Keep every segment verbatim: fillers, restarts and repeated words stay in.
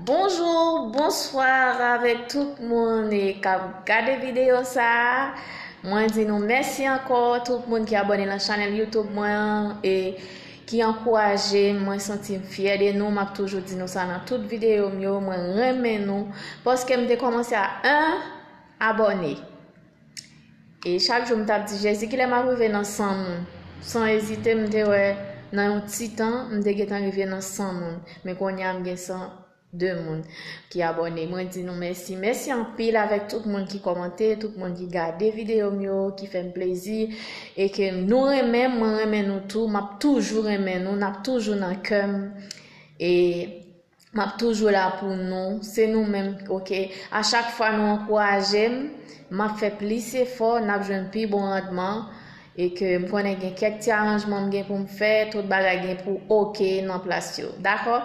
Bonjou, bonswa avèk tout moun e k ap gade videyo sa a. Mwen di nou mèsi ankò, tout moun ki abòne nan chanèl YouTube mwen an e ki ankouraje m. Mwen santi m fyè de nou. M ap toujou di nou sa nan tout videyo m yo. Mwen renmen nou paske m te kòmanse a en abòne. E chak jou m t ap di, Jezi, kilè m ap rive nan san moun? San ezite, m te wè nan yon ti tan, m te gentan rive nan san moun. Men kounye a, m gen san de moun ki abòne. Mwen di nou mèsi. Mèsi anpil avèk tout moun ki kòmante, tout moun ki gade videyo m yo, ki fè m plezi. E ke nou renmen m, mwen renmen nou tou. M ap toujou renmen nou, n ap toujou nan kè m. E M ap toujou la pou nou. Se nou menm, oke? A chak fwa nou ankouraje m, m ap fè plis efò, n ap jwenn pi bon randman. E ke m konnen gen kèk ti aranjman m gen pou m fè, tout bagay gen pou oke nan plas yo. Dakò?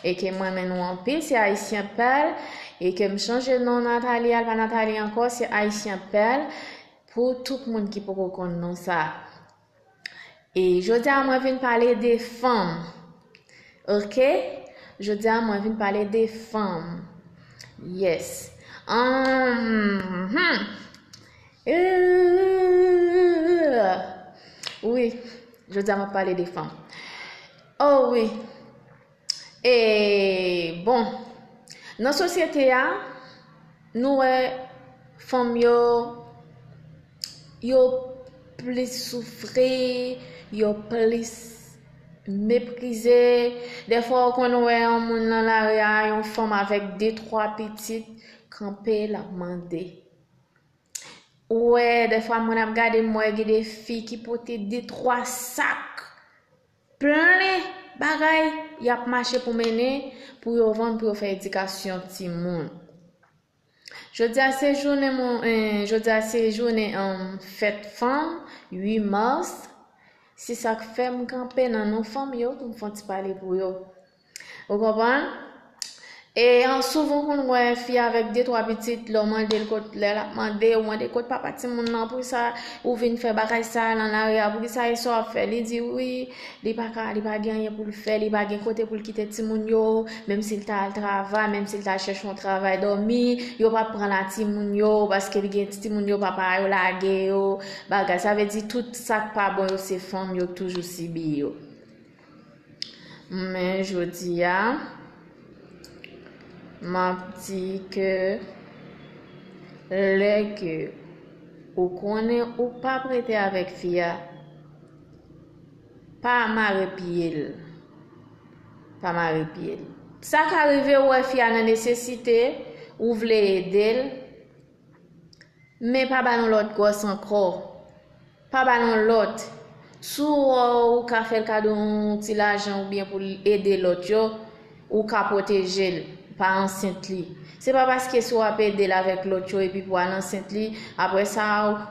E ke mwen renmen nou anpil, se Ayisyen Pèl. E ke m chanje non Nathalie, al pa Nathalie ankò, se Ayisyen Pèl. Pou tout moun ki poko konn non sa a. E jodi a mwen vin pale de fanm. Oke? Jodi a mwen vin pale de fanm. Yes. Ahn, hmm. Euh, wi, jodi a mwen pale de fanm. Oh wi. E bon, nan sosyete a, nou wè fanm yo, yo plis soufri, yo plis meprize. Dèfwa ou konn wè yon moun nan lari a, yon fanm avèk de twa pitit, kanpe l ap mande. Ou wè, dèfwa moun ap gade m, wè gen de fi ki pote de twa sak plen bagay y ap mache pou mennen, pou yo vann, pou yo fè edikasyon timoun. Jodi a se jounen mon, eh, jodi a se jounen um, fèt fanm, uit mas. Se sa k fè m kanpe nan non fanm yo pou m fè yon ti pale pou yo. Ou konprann? E an souvan konn wè fi avèk de twa pitit, lè w mande l kot, lè l ap mande, ou mande kot papa timoun nan, poukisa ou vin fè bagay sa a nan lari a, poukisa e sa w ap fè? Li di wi, li pa ka, li pa gen anyen pou l fè, li pa gen kote pou l kite timoun yo, menm si l ta al travay, menm si l ta chèche yon travay dòmi, yo p ap pran la timoun yo, paske li gen timoun yo, papa yo lage yo, bagay. Sa vle di tout sa k pa bon yo, se fanm yo k toujou sibi yo. Men jodi a, m ap di ke lè ke ou konnen ou p ap rete avèk fi a, pa mare pye l. Pa mare pye l. Sa ka rive ou wè fi a nan nesesite, ou vle ede l, men pa ba l yon lòt gwòs ankò. Pa ba l yon lòt. Si w wè ou ka fè l kado yon ti lajan oubyen pou l ede lòt yo, ou ka pwoteje l, pa ansent li. Se pa paske si w ap ede l avèk lòt yo epi pou al ansent li, apre sa,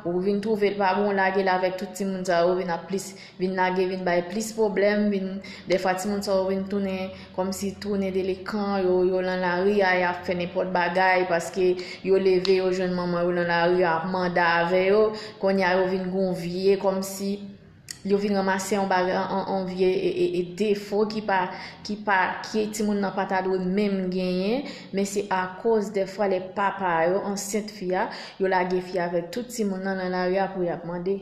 ou vin twouve l pa bon, lage l avèk tout timoun sa yo, vin ap plis, vin lage, vin bay plis pwoblèm, vin, dèfwa timoun sa yo vin tounen kòmsi tounen delekan, yo, yo nan lari a, y ap fè nenpòt bagay, paske yo leve, yo jwenn manman yo nan lari a, ap mande avè yo, kounye a yo vin gon vye, kòmsi yo vin ranmase yon bagay, an, an vye e, e, e defo ki pa, ki pa, ki timoun nan pa ta dwe menm genyen, men se akoz dèfwa lè papa yo ansent fi a, yo lage fi a avèk tout timoun nan nan lari a pou y ap mande.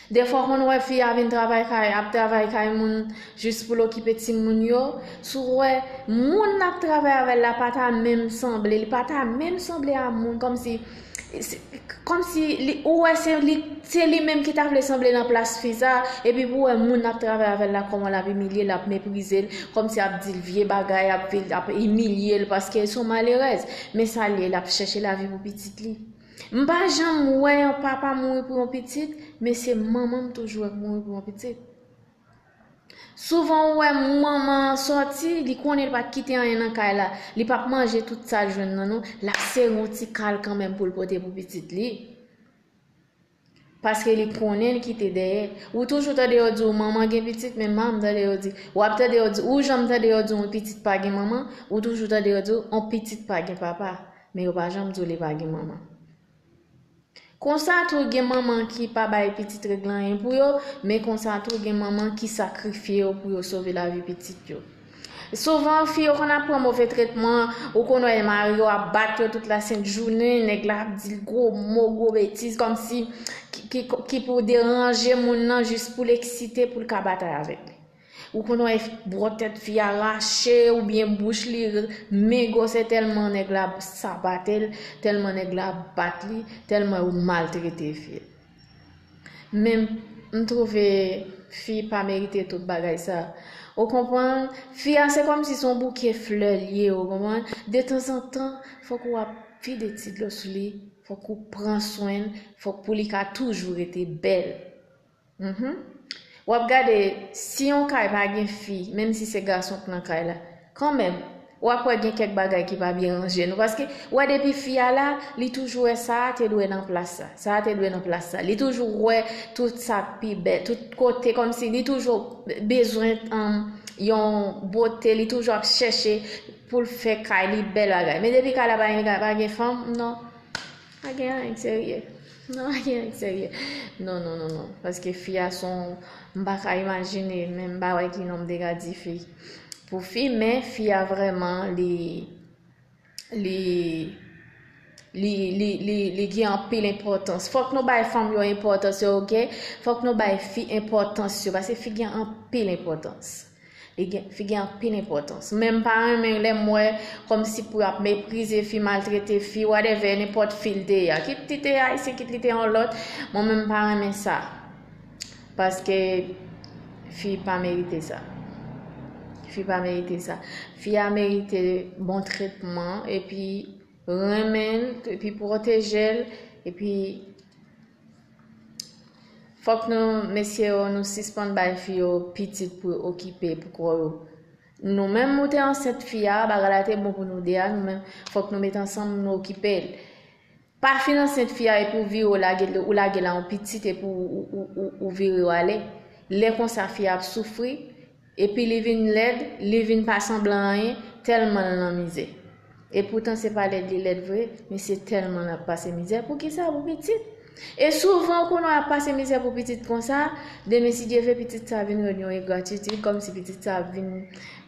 Dèfwa w konn wè fi a vin travay kay, ap travay kay moun jis pou l okipe timoun yo. Si w wè moun n ap travay avè l la pa ta menm sanble, li pa ta menm sanble a moun, kòmsi, se, kòmsi li, ou wè se li, se li menm ki ta vle sanble nan plas fi sa, epi pou w wè moun n ap travay avè l la, kòman l ap imilye l, ap meprize l, kòmsi ap di l vye bagay, ap, ap imilye l, paske l se yon malerèz. Men sa l ye, l ap chèche lavi pou pitit li. M pa janm wè yon papa mouri pou yon pitit, men se manman m toujou wè k mouri pou yon pitit. Souvan ou wè manman an sòti, li konnen l pa t kite anyen nan kay la, li p ap manje tout sa l jwenn nan non, l ap sere yon ti kal kanmenm pou l pote pou pitit li. Paske li konnen l kite dèyè. Ou toujou tande yo di w manman gen pitit, men m pa janm tande yo di, w ap tande yo di, ou janm tande yo di w yon pitit pa gen manman, ou toujou tande yo di w yon pitit pa gen papa, men yo pa janm di w li pa gen manman. Konsa tou gen manman ki pa bay pitit règle anyen pou yo, men konsa tou gen manman ki sakrifye yo pou yo sove lavi pitit yo. Souvan, fi yo konn ap pran move tretman, ou konn wè mari yo ap bat yo tout la sent jounen, nèg la ap di l gwo mo, gwo betiz, kòmsi ki, ki, ki pou deranje moun nan jis pou l eksite, pou l ka batay avèk li. Ou konn wè bò tèt fi a rache, oubyen bouch li mengote tèlman nèg la sabate l, tèlman nèg la bat li, tèlman yo maltrete fi a. Men m twouve fi pa merite tout bagay sa. Ou konprann? Fi a se kòmsi se yon bouke flè l ye, ou konprann? Detanzantan, fòk ou ap vide ti dlo sou li, fòk ou pran swen l, fòk pou li ka toujou rete bèl. Mhm. W ap gade, si yon kay pa gen fi, menm si se gason k nan kay la, kanmenm, w ap wè gen kèk bagay ki pa byen ranje nou. Paske, w wè depi fi a la, li toujou wè sa a te dwe nan plas sa. Sa a te dwe nan plas sa. Li toujou wè tout sa k pi bèl, tout kote, kòmsi li toujou bezwen um, yon bote, li toujou ap chèche pou l fè kay li bèl bagay. Men depi kay la pa gen, pa gen fanm, non. Pa gen anyen k serye. Non, pa gen anyen k serye. Non, non, non, non. Paske fi a se yon, m pa ka imajine, men m pa wè ki non m te ka di fi. Pou fi, men fi a vrèman, li, li, li, li, li, li gen anpil enpòtans. Fòk nou bay fanm yo enpòtans yo, oke? Fòk nou bay fi enpòtans yo, paske fi gen anpil enpòtans. Li gen, fi gen anpil enpòtans. Men m pa renmen lè m wè kòmsi pou y ap meprize fi, maltrete fi, whatever, nenpòt fi l te ye a. Kit li te ayisyen, kit li te yon lòt, mwen menm m pa renmen sa. Paske fi pa merite sa. Fi pa merite sa. Fi a merite bon tretman, epi renmen l, epi pwoteje l, epi fòk nou, mesye yo, nou sispann bay fi yo pitit pou yo okipe pou kò yo. Nou menm, ou te ansent fi a, bagay la te bon pou nou de a, nou menm, fòk nou met ansanm, nou okipe l. Pa fin ansent fi a epi ou vire, ou lage, ou lage l a yon pitit epi ou, ou, ou, ou, ou vire w ale. Lè konsa, fi a ap soufri, epi li vin lèd, li vin pa sanble anyen, tèlman l nan mizè. Epoutan, se pa lèd li lèd vre, men se tèlman l ap pase mizè. Poukisa? Pou pitit. E souvan, ou konnen w ap pase mizè pou pitit konsa, demen, si Dye vle, pitit sa vin jwenn yon engratitid, kòmsi pitit sa vin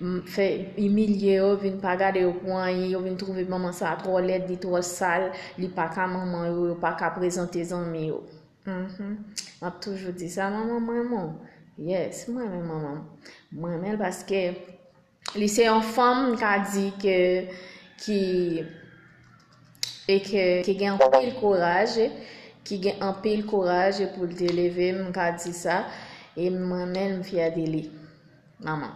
m, fè imilye yo, vin pa gade yo pou anyen, yo vin twouve manman sa twò lèd, li twò sal, li pa ka manman yo, yo pa ka prezante zanmi yo. Mhm. M ap toujou di sa, manman m renmen w. Yes, m renmen manman m. M renmen l paske li se yon fanm, m ka di ke, ki, e ke, ki gen anpil kouraj, ki gen anpil kouraj pou l te leve m, m ka di sa, e m renmen l, m fyè de li. Manman.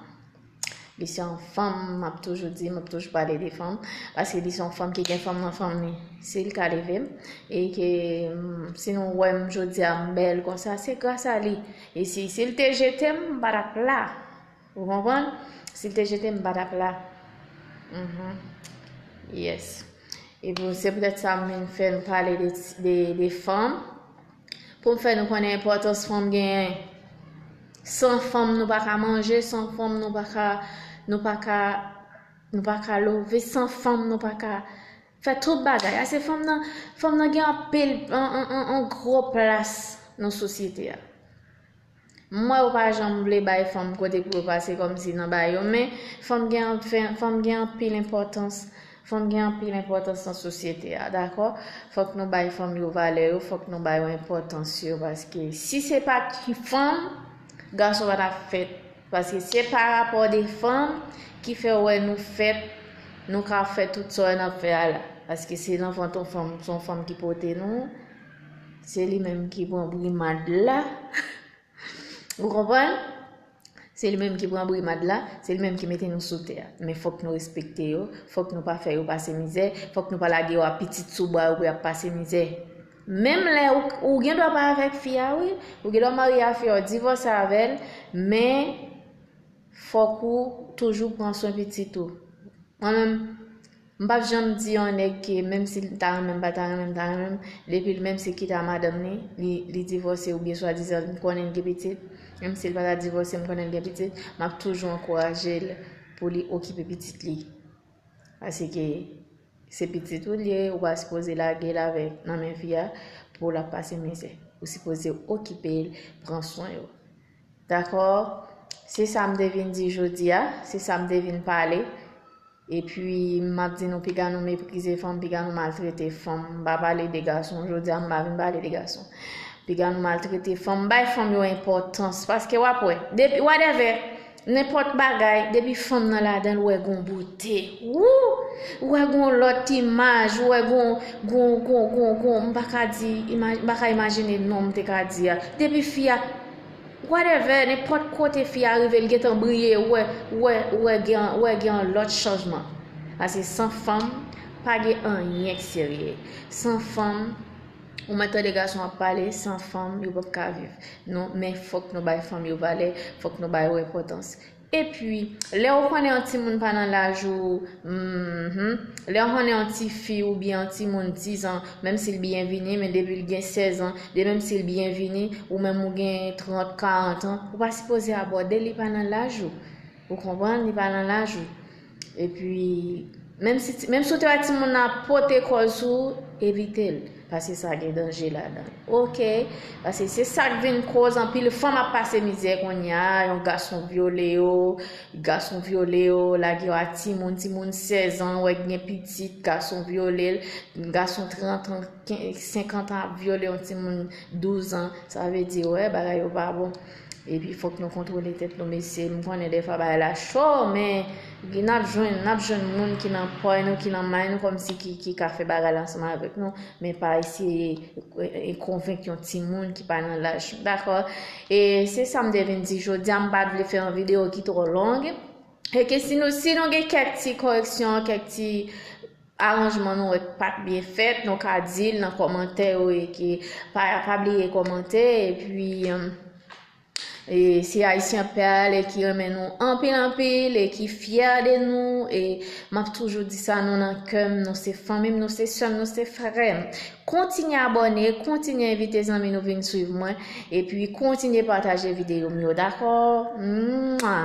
Li se yon fanm, m ap toujou di, m ap toujou pale de fanm, paske li se yon fanm ki gen fanm nan fanm li. Si l ka leve m, e ke, mm, si nou wè m jodi a m bèl konsa, se gras a li. E si, si l te jete m, m pa t ap la. Ou konprann? Si l te jete m, m pa t ap la. Mhm. Yes. E bon, se poutèt sa m vin fè n pale de, de, de fanm. Pou m fè nou konnen enpòtans fanm genyen. San fanm, nou pa ka manje, san fanm, nou pa ka, nou pa ka, nou pa ka leve, san fanm, nou pa ka fè tout bagay. Ase fanm nan, fanm nan gen anpil, an, an, an, an gwo plas nan sosyete a. M wè yo pa janm vle bay fanm kote pou yo pase kòmsi nan ba yo, men fanm gen, fanm gen anpil enpòtans. Fanm gen anpil enpòtans nan sosyete a, dakò? Fòk nou bay fanm yo valè yo, fòk nou ba yo enpòtans yo, paske si se pa t fanm, gason pa t ap fèt. Paske se pa rapò de fanm ki fè w wè nou fèt, nou ka fè tout sa w wè n ap fè a la. Paske se nan vant yon fanm, se yon fanm ki pote nou, se li menm ki pran brimad la. Ou konprann? Se li menm ki pran brimad la, se li menm ki mete nou sou tè a. Men fòk nou respekte yo, fòk nou pa fè yo pase mizè, fòk nou pa lage yo ak pitit sou bra yo pou y ap pase mizè. Menm lè ou, ou gen dwa pa avèk fi a, wi, ou gen dwa marye a fi a, w divòse avè l, men fòk ou toujou pran swen pitit ou. Mwen menm, m p ap janm di yon nèg ke menm si l ta renmen m, pa ta renmen m, ta renmen m, depi l menm se kit a madanm li, li, li divòse oubyen swadizan m konnen l gen pitit, menm si l pa ta divòse m konnen l gen pitit, m ap toujou ankouraje l pou li okipe pitit li. Paske se pitit ou l ye, ou pa sipoze lage l avèk, nan men fi a pou l ap pase mizè. Ou sipoze okipe l, pran swen yo. Dakò? Se sa m te vin di jodi a, se sa m te vin pale. Epi, m ap di nou, piga nou meprize fanm, piga nou maltrete fanm. M pa pale de gason, jodi a m pa vin pale de gason. Piga nou maltrete fanm, bay fanm yo enpòtans. Paske w ap wè, depi, whatever, nenpòt bagay, depi fanm nan ladan l, ou wè gon bote. Wou! Ou wè gon lòt imaj, ou wè gon, gon, gon, gon, gon, m pa ka di, imaj, m pa ka imajine non m te ka di a. Depi fi a, whatever, nenpòt kote fi a rive, l gentan briye, ou wè, ou wè, ou wè gen, ou wè gen yon lòt chanjman. Paske san fanm, pa gen anyen k serye. San fanm, ou mèt tande gason ap pale, san fanm, yo p ap ka viv. Non, men fòk nou bay fanm yo valè, fòk nou bay yo enpòtans. Epi, lè ou konnen yon timoun pa nan laj ou, mhm, lè ou konnen yon tifi oubyen yon timoun diz an, menm si l byen vini, men depi l gen sèz an, de menm si l byen vini, ou menm ou gen trant, karant an, ou pa sipoze abòde l, li pa nan laj ou. Ou konprann? Li pa nan laj ou. Epi, menm si, menm si w te wè timoun nan ap pote kò l sou ou, evite l. Paske sa gen danje ladan l. Oke? Paske se sa k vin koz anpil fanm ap pase mizè kounye a, yon gason vyole yo, gason vyole yo, lage yo a timoun, timoun sèz an, wè gen pitit, gason vyole l, gason trant an, ken-, senkant an ap vyole yon timoun douz an, sa vle di, wè, bagay yo pa bon. Epi fòk nou kontwole tèt nou, mesye. M konnen dèfwa bagay la cho, men n ap jwenn, n ap jwenn moun ki nan pòy nou, ki nan may nou, kòmsi ki, ki ka fè bagay la ansanm avèk nou, men pa eseye e, e konvenk yon timoun ki pa nan laj nou, dakò? E se sa m te vin di jodi a, m pa t vle fè yon videyo ki twò long. E ke si nou, si nou gen kèk ti koreksyon, kèk ti aranjman nou wè k pa t byen fèt, nou ka di l nan kòmantè yo, e ke pa, pa bliye kòmante, epi, e, se Ayisyen Pèl e ki renmen nou anpil, anpil, e ki fyè de nou, e m ap toujou di sa, nou nan kè m, nou se fanmi m, nou se sè m, nou se frè m. Kontinye abòne, kontinye envite zanmi nou vin swiv mwen, epi kontinye pataje videyo m yo, dakò? Mwa!